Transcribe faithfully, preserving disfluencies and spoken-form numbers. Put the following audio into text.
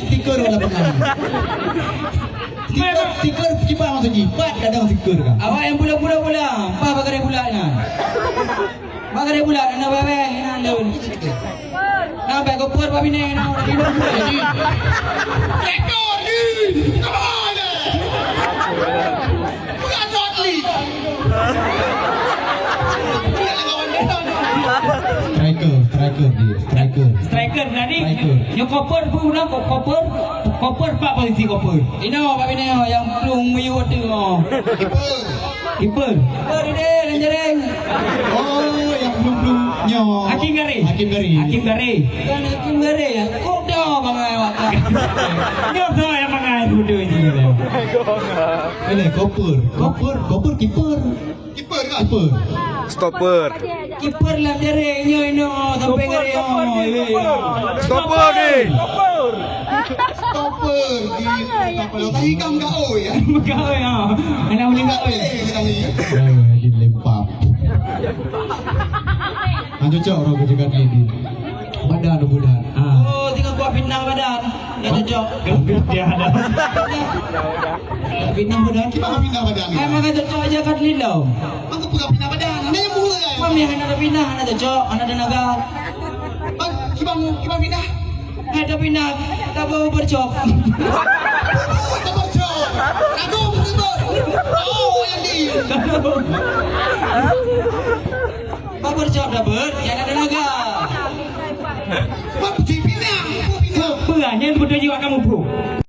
Stiker wala peungahan. Stiker, stiker kiban maksud jih. Pat kadang stiker kan. Awak nyang bulat-bulat bola. Bah bak garéh bulat nyan. Bak garéh bulat, na bèe-bèe, na lôn. Na bèe gopot bak binéh, na bèe gopot. Stiker ni. Come on. Bukan Rodri. Striker, striker dia, striker. Striker tadi. Striker. Nyoe koper pun udah ko-, koper, koper pak posisi koper. Inoe, Pak Bina, nyang plueng miyup tu, oh. Kiper. Kiper. Kiper dia, Lenjereng. Oh, nyang plueng-plueng nyoe. Hakim Garis. Hakim Garis. Hakim Garis. Bukan Hakim Garis, ya. Kok dah mangai awak? Nyoe dah yang mangai bodoh ni. Ini koper, koper, koper kiper. Kiper kan? Kiper. Stopper. Kiper lah dari nyoe inoe sampai ngari oh. Stopper ni. Stopper di apa lo? Tadi kam gak oh ya. Gak oh ya. Anak boleh gak oh. Eh, tadi. Eh, dilempar. Anjo cok orang kerja kan ni. Badan budak. Ah. Oh, tinggal kuah fitnah badan. Nggak cocok. Dia ada. Fitnah badan. Kiban fitnah badan? Ai, maka cocok aja kat lindau. Maka pura fitnah badan. Ada yang mula ya? Mami hana ada fitnah, hana cocok, hana ada naga. Bang, kiban, kiban fitnah? Ada fitnah, tak mau bercok. Double cok. Kagum ribut. Oh, yang di. Barber shop double, yang ada naga. Wah, putih pinang, putih pinang. Peue nyan beutôi jiwa kamu, Bro?